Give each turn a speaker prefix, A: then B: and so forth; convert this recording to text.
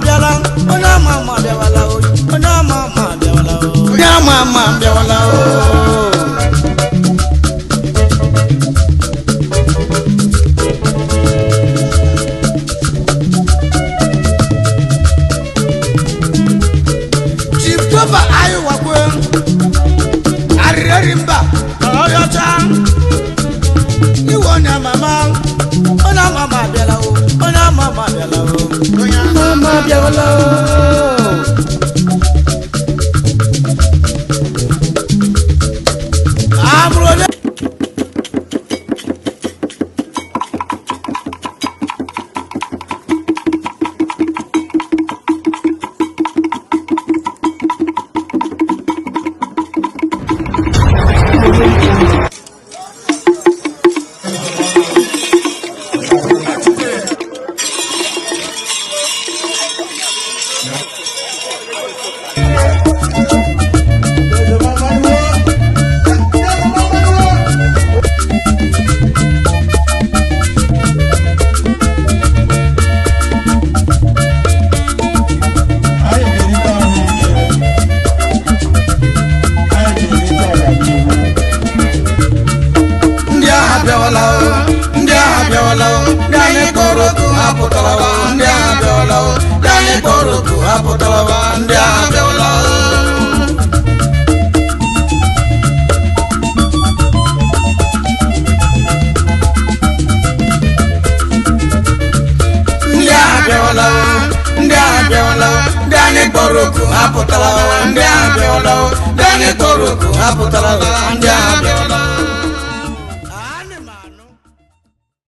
A: Abịala, onye ama ama abịawala o, onye ama ama abịawala o, onye ama ama abịawala o. Chief Toba Ayịwakwe arịrịrị mba ọrịọcha iwe onye ama ama, onye ama ama abịala o, onye ama ama abịala o, onye ama ama abịawala o. Abụrụ onye
B: Anyị ga-erite ahụike. Anyị ga-erite ọganihu.
A: Ndị agha bịawala o, ndị agha bịawala o, ndị anyị kpọrọ oku ha pụtara wa, ndị agha bịawala o, ndị anyị kpọrọ oku ha pụtara wa, ndị agha bịawala o. Ndị agha bịawala o, ndị agha bịawala o, ndị anyị kpọrọ oku ha pụtara wa, ndị agha bịawala o, ndị anyị kpọrọ oku ha pụtara wa, ndị agha bịawala o.